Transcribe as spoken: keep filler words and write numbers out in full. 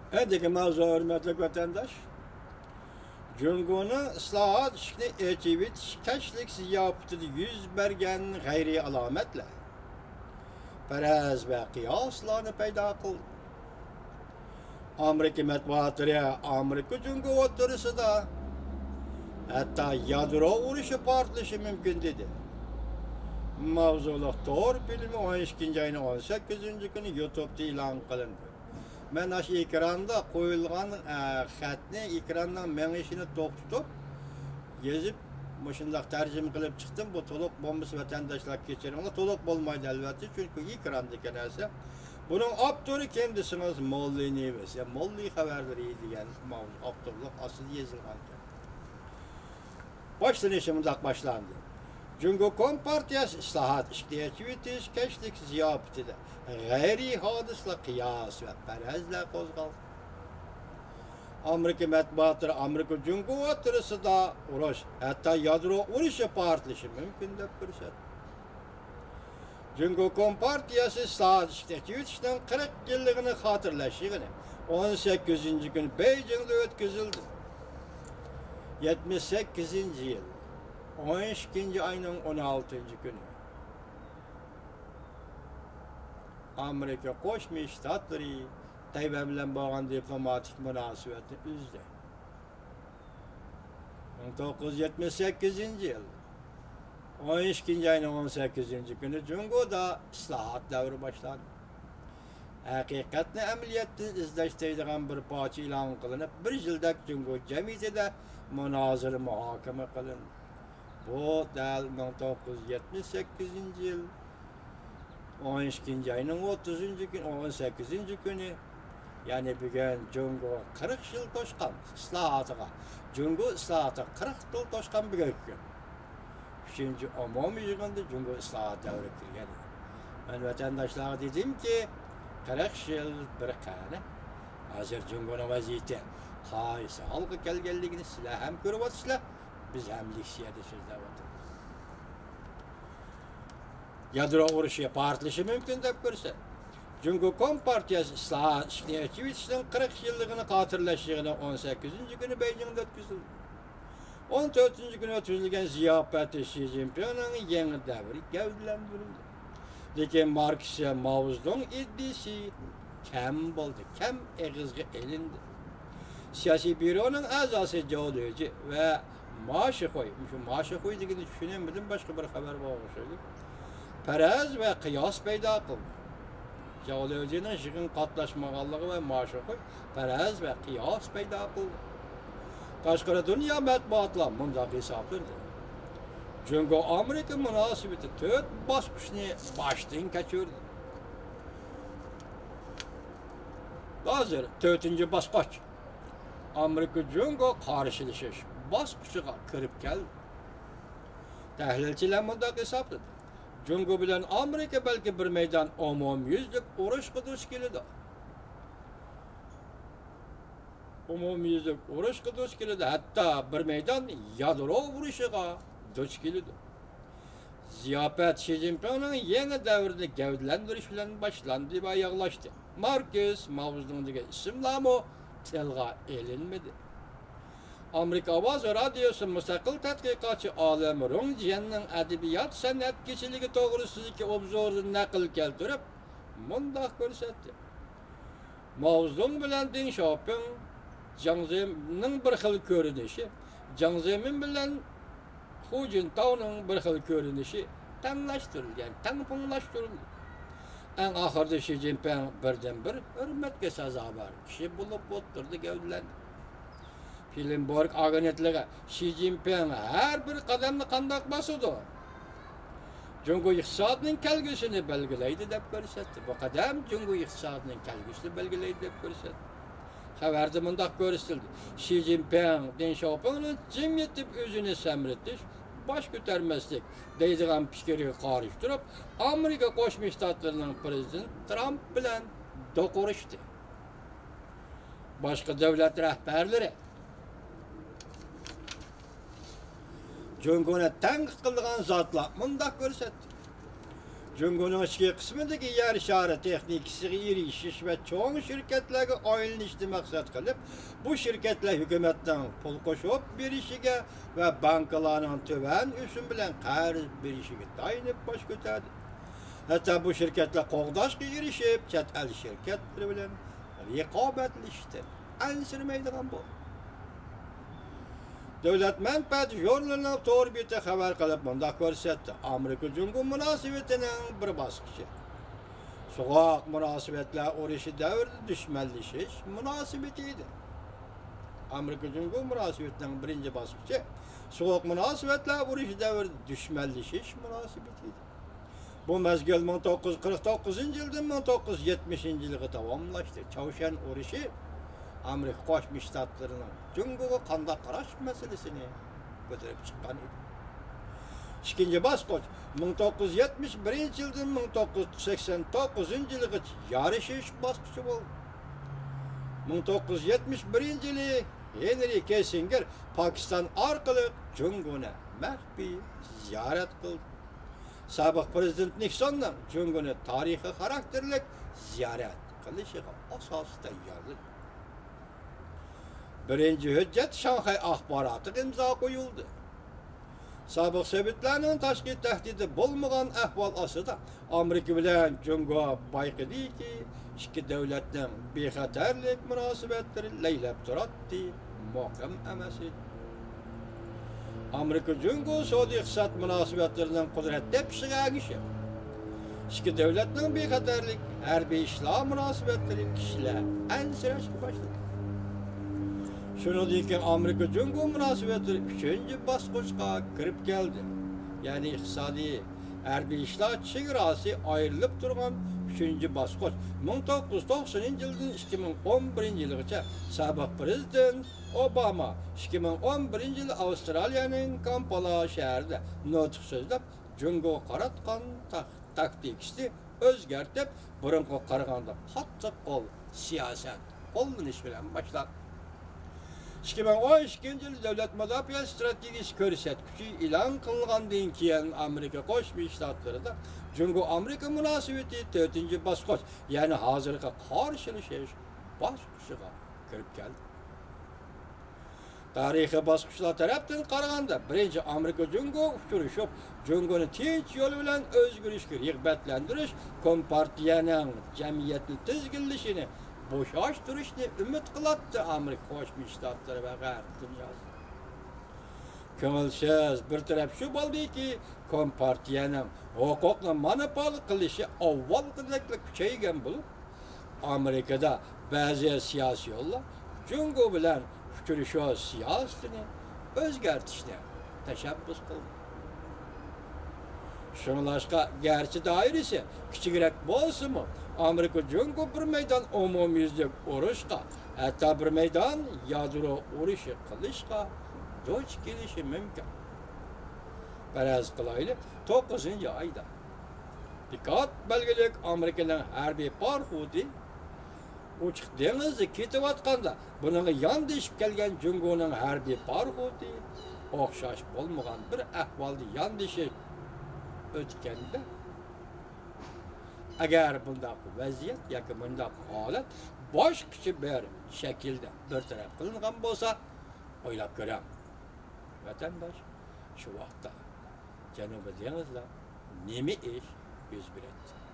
ئەندىكى ماۋزۇ، ھۆرمەتلىك ۋەتەنداش، جۇڭگونىڭ ئىسلاھات ئىشىكىنى ئېچىۋېتىش كەچلىك زىياپىتىدە يۈز بەرگەن غەيرىي ئالامەتلەر پەرەز ۋە قىياسلارنى پەيدا قىلدى. ئامېرىكا مەتبۇئاتلىرى ئامېرىكا جۇڭگو ئوتتۇرىسىدا ھەتتا يادرو ئۇرۇشى پارتلىشى مۇمكىن دېدى. ماۋزۇلۇق تور فىلىمى ئون ئىككىنچى ئاينىڭ ئون سەككىزىنچى كۈنى يۇتۇبتا ئېلان قىلىندى. مەن ئاشۇ ئېكراندا قويۇلغان، ئە، خەتنى، ئېكراننىڭ مېڭىشىنى توختىتىپ يېزىپ، مۇشۇنداق تەرجىمە قىلىپ چىقتىم. بۇ تولۇق بولمىسا، ۋەتەنداشلار كەچۈرۈڭلار، تولۇق بولمايدۇ ئەلۋەتتە، چۈنكى ئېكراندىكى نەرسە. بۇنىڭ ئاپتورى كىم دېسىڭىز، موللى نېۋىس، يا موللى خەۋەرلىرى دېگەن ماۋزۇ ئاپتورلۇق ئاستىدا يېزىلغان گەپ. باشلىنىشى مۇنداق باشلاندى. جۇڭگو كومپارتىيەسى ئىسلاھات ئىشىكىنى ئېچىۋېتىش كەچلىك زىياپىتىدە غەيرىي ھادىسىلەر، قىياس ۋە پەرەزلەر قوزغالدى. ئامېرىكا مەتبۇئاتلىرى ئامېرىكا جۇڭگو ئوتتۇرىسىدا ئۇرۇش، ھەتتا يادرو ئۇرۇشى پارتلىشى مۇمكىن دەپ كۆرسەتتى. جۇڭگو كومپارتىيەسى ئىسلاھات ئىشىكىنى ئېچىۋېتىشنىڭ قىرىق يىللىقىنى خاتىرىلەش يىغىنى ئون سەككىزىنچى كۈنى بېيجىڭدا ئۆتكۈزۈلدى. يەتمىش سەككىزىنچى يىل، ئون ئىككىنچى ئاينىڭ ئون ئالتىنچى كۈنى ئامېرىكا قوشما شتاتلىرى تەيۋەن بىلەن بولغان دىپلوماتىك مۇناسىۋەتنى ئۈزدى. مىڭ توققۇز يۈز يەتمىش سەككىزىنچى يىل، ئون ئىككىنچى ئاينىڭ ئون سەككىزىنچى كۈنى جۇڭگودا ئىسلاھات دەۋرى باشلاندى. ھەقىقەتنى ئەمەلىيەتتىن ئىزدەش دەيدىغان بىر پارچە ئېلان قىلىنىپ، بىر يىلدەك جۇڭگو جەمئىيىتىدە مۇنازىرە مۇھاكىمە قىلىندى. بۇ دەل مىڭ توققۇز يۈز يەتمىش سەككىزىنچى يىل، ئون ئىككىنچى ئاينىڭ ئوتتۇزىنچى كۈنى، ئون سەككىزىنچى كۈنى، يەنى بۈگۈن جۇڭگو قىرىق يىل توشقان ئىسلاھاتىغا، جۇڭگو ئىسلاھاتىغا قىرىق يىل توشقان بۈگۈنكى كۈن. ئۈچىنچى ئومۇمىي يىغىندا جۇڭگو ئىسلاھات دەۋرىگە كىرگەن ئىدى. مەن ۋەتەنداشلارغا دېدىمكى، قىرىق يىل بىر قەنە. ھازىر جۇڭگونىڭ ۋەزىيىتى قايسى ھالغا كەلگەنلىكىنى سىلەر ھەم كۆرۈۋاتىسىلەر، بىز ھەم لېكسىيەدە سۆزلەۋاتىمىز. يادرو ئۇرۇشى پارتلىشى مۇمكىن دەپ كۆرسەتتى. جۇڭگو كومپارتىيەسى ئىسلاھات ئىشىكىنى ئېچىۋېتىشنىڭ قىرىق يىللىقىنى خاتىرىلەش يىغىنى ئون سەككىزىنچى كۈنى بېيجىڭدا ئۆتكۈزۈلدى. ئون تۆتىنچى كۈنى ئۆتكۈزۈلگەن زىياپەتتە شى جىنپىڭنىڭ يېڭى دەۋرى گەۋدىلەندۈرۈلدى. لېكىن ماركسىيە ماۋزېدۇڭ ئىدىيىسى كەم بولدى، كەم ئېغىزغا ئېلىندى. سىياسىي بيۇرونىڭ ئەزاسى جاۋ لېجى ۋە ما شىخۇي، مۇشۇ ما شىخۇي دېگىنى چۈشىنەلمىدىم، باشقا بىر خەۋەر بار ئوخشايدۇ. پەرەز ۋە قىياس پەيدا قىلدى. جاۋ لېجىنىڭ يىغىنغا قاتناشمىغانلىقى ۋە ما شىخۇي پەرەز ۋە قىياس پەيدا قىلدى. تاشقىرى دۇنيا مەتبۇئاتلار مۇنداق ھېسابلىدى: جۇڭگو ئامېرىكا مۇناسىۋىتى تۆت باسقۇچنى باشتىن كەچۈردى. ھازىر تۆتىنچى باسقۇچ، ئامېرىكا جۇڭگو قارشىلىشىش باسقۇچىغا كىرىپ كەلدى. تەھلىلچىلەر مۇنداق ھېسابلىدى: جۇڭگو بىلەن ئامېرىكا بەلكى بىر مەيدان ئومۇميۈزلۈك ئۇرۇشقا دۇچ كېلىدۇ. ئومۇميۈزلۈك ئۇرۇشقا دۇچ كېلىدۇ، ھەتتا بىر مەيدان يادرو ئۇرۇشىغا دۇچ كېلىدۇ. زىياپەت شى جىنپىڭنىڭ يېڭى دەۋرىنى گەۋدىلەندۈرۈش بىلەن باشلاندى ۋە ياغلاشتى. ماركس، ماۋزېدۇڭ دېگەن ئىسىملارمۇ تىلغا ئېلىنمىدى. ئامېرىكا ئاۋازى رادىيوسى مۇستەقىل تەتقىقاتچى ئالىم رۇڭ جيەننىڭ ئەدەبىيات سەنئەت كېچىلىكى توغرىسىدىكى ئوبزورىدىن نەقىل كەلتۈرۈپ، مۇنداق كۆرسەتتى: ماۋزېدۇڭ بىلەن دېڭ شياۋپىڭ، جياڭ زېمىننىڭ بىر خىل كۆرۈنۈشى، جياڭ زېمىن بىلەن خۇ جىنتاۋنىڭ بىر خىل كۆرۈنۈشى تەڭلەشتۈرۈلگەن، تەڭپۇڭلاشتۇرۇلدى. ئەڭ ئاخىرىدا شى جىنپىڭ بىردىنبىر ھۆرمەتكە سازاۋەر كىشى بولۇپ ئوتتۇرىدا گەۋدىلەندى. فىلىنبورگ ئاگېنتلىقى شى جىنپىڭ ھەر بىر قەدەمنى قانداق باسىدۇ، جۇڭگو ئىقتىسادىنىڭ كەلگۈسىنى بەلگىلەيدۇ دەپ كۆرسەتتى. بۇ قەدەم جۇڭگو ئىقتىسادىنىڭ كەلگۈسىنى بەلگىلەيدۇ دەپ كۆرسەتتى. خەۋەردە مۇنداق كۆرسىتىلدى: شى جىنپىڭ دېڭ شياۋپىڭنىڭ جىم يېتىپ ئۆزىنى سەمرىتىش، باش كۆتەرمەسلىك دەيدىغان پىكرىگە قارشى تۇرۇپ، ئامېرىكا قوشما شتاتلىرىنىڭ پىرېزىدېنتى ترامپ بىلەن دوقۇرۇشتى. باشقا دۆلەت رەھبەرلىرى جۇڭگونى تەنقىد قىلىدىغان زاتلار مۇنداق كۆرسەتتى: جۇڭگونىڭ ئىچكى قىسمىدىكى يەر شارى تېخنىكىسىغا ئېرىشىش ۋە چوڭ شىركەتلەرگە ئايلىنىشنى مەقسەت قىلىپ، بۇ شىركەتلەر ھۆكۈمەتنىڭ پۇل قوشۇپ بېرىشىگە ۋە بانكىلارنىڭ تۆۋەن ئۆسۈم بىلەن قەرز بېرىشىگە تايىنىپ باش كۆتەردى. ھەتتا بۇ شىركەتلەر قوغداشقا ئېرىشىپ، چەت ئەل شىركەتلىرى بىلەن رىقابەتلىشىشتىن ئەنسىرىمەيدىغان بولدى. دۆلەت مەنپەئەت ژۇرنىلىنىڭ تور بېتى خەۋەر قىلىپ مۇنداق كۆرسەتتى: ئامېرىكا جۇڭگو مۇناسىۋىتىنىڭ بىر باسقۇچى سوغۇق مۇناسىۋەتلەر ئۇرۇشى دەۋرىدە دۈشمەنلىشىش مۇناسىۋىتى ئىدى. ئامېرىكا جۇڭگو مۇناسىۋىتىنىڭ بىرىنچى باسقۇچى سوغۇق مۇناسىۋەتلەر ئۇرۇشى دەۋرىدە دۈشمەنلىشىش مۇناسىۋىتى ئىدى. بۇ مەزگىل مىڭ توققۇز يۈز قىرىق توققۇزىنچى يىلدىن مىڭ توققۇز يۈز يەتمىشىنچى يىلغا داۋاملاشتى. چاۋشيەن ئۇرۇشى ئامېرىكا قوشما شتاتلىرىنىڭ جۇڭگوغا قانداق قاراش مەسىلىسىنى كۆتۈرۈپ چىققان ئىدى. ئىككىنچى باسقۇچ مىڭ توققۇز يۈز يەتمىش بىرىنچى يىلدىن مىڭ توققۇز يۈز سەكسەن توققۇزىنچى يىلغىچە يارىشىش باسقۇچى بولدى. مىڭ توققۇز يۈز يەتمىش بىرىنچى يىلى ھېنرى كىسسىنگېر پاكىستان ئارقىلىق جۇڭگونى مەخپىي زىيارەت قىلدى. سابىق پىرېزىدېنت نىكسوننىڭ جۇڭگونى تارىخىي خاراكتېرلىك زىيارەت قىلىشىغا ئاساسىي تەييارلىق. بىرىنچى ھۆججەت شاڭخەي ئاخباراتىغا ئىمزا قويۇلدى. سابىق سوۋېتلارنىڭ تاشقى تەھدىتى بولمىغان ئەھۋال ئاستىدا ئامېرىكا بىلەن جۇڭگو بايقىدىكى، ئىككى دۆلەتنىڭ بىخەتەرلىك مۇناسىۋەتلىرى لەيلەپ تۇراتتى، مۇقىم ئەمەس ئىدى. ئامېرىكا جۇڭگو سودا ئىقتىساد مۇناسىۋەتلىرىنىڭ قۇدرەت تېپىشىغا ئەگىشىپ، ئىككى دۆلەتنىڭ بىخەتەرلىك ھەربىي ئىشلار مۇناسىۋەتلىرى كىشىلەر ئەنسىرەشكە باشلىدى. شۇنىڭدىن كېيىن ئامېرىكا جۇڭگو مۇناسىۋەتلىرى ئۈچىنچى باسقۇچقا كىرىپ كەلدى. يەنى ئىقتىسادىي ھەربىي ئىشلار چېگراسى ئايرىلىپ تۇرغان ئۈچىنچى باسقۇچ مىڭ توققۇز يۈز توقسىنىنچى يىلدىن ئىككى مىڭ ئون بىرىنچى يىلغىچە سابىق پىرېزىدېنت ئوباما ئىككى مىڭ ئون بىرىنچى يىلى ئاۋسترالىيەنىڭ كامپالا شەھىرىدە نۇتۇق سۆزلەپ، جۇڭگوغا قاراتقان تاك-، تاكتىكىسىنى ئۆزگەرتىپ، بۇرۇنقىغا قارىغاندا قاتتىق قول سىياسەت قوللىنىش بىلەن باشلاندى. ئىككى مىڭ ئون ئىككىنچى يىلى دۆلەت مۇداپىئە ئىستراتېگىيىسى كۆرسەتكۈچى ئېلان قىلىنغاندىن كېيىن، ئامېرىكا قوشما شتاتلىرىدا جۇڭگو ئامېرىكا مۇناسىۋىتى تۆتىنچى باسقۇچ، يەنى ھازىرقى قارشىلىشىش باسقۇچىغا كىرىپ كەلدى. تارىخىي باسقۇچلار تەرەپتىن قارىغاندا، بىرىنچى ئامېرىكا جۇڭگو ئۇچرىشىپ، جۇڭگونى تىنچ يول بىلەن ئۆزگىرىشكە رىغبەتلەندۈرۈش، كومپارتىيەنىڭ جەمئىيەتنى تىزگىنلىشىنى بوشاشتۇرۇشنى ئۈمىد قىلاتتى ئامېرىكا قوشما شتاتلىرى ۋە غەرب دۇنياسى. كۆڭۈلسىز بىر تەرەپ شۇ بولدىكى، كومپارتىيەنىڭ ھوقۇقنى مونوپول قىلىشى ئاۋۋالقىدەكلا كۈچەيگەن بولۇپ، ئامېرىكىدا بەزى سىياسىيونلار جۇڭگو بىلەن ئۇچرىشىش سىياسىتىنى ئۆزگەرتىشنى تەشەببۇس قىلدى. شۇڭلاشقا، گەرچە دائىرىسى كىچىكرەك بولسىمۇ، ئامېرىكا جۇڭگو بىر مەيدان ئومۇميۈزلۈك ئۇرۇشقا، ھەتتا بىر مەيدان يادرو ئۇرۇشى قىلىشقا دۇچ كېلىشى مۇمكىن. پەرەز قىلايلى، توققۇزىنچى ئايدا، دېكاد بەلگىلىك ئامېرىكىنىڭ ھەربىي پاراخوتى ئوچۇق دېڭىزدا كېتىۋاتقاندا، بۇنىڭغا ياندىشىپ كەلگەن جۇڭگونىڭ ھەربىي پاراخوتى ئوخشاش بولمىغان بىر ئەھۋالدا ياندىشىپ ئۆتكەندە، ئەگەر بۇنداق ۋەزىيەت ياكى مۇنداق ھالەت باشقىچە بىر شەكىلدە بىر تەرەپ قىلىنغان بولسا، ئويلاپ كۆرۈڭ، ۋەتەنداش، شۇ ۋاقىتتا جەنۇبىي دېڭىزدا نېمە ئىش يۈز بېرەتتى؟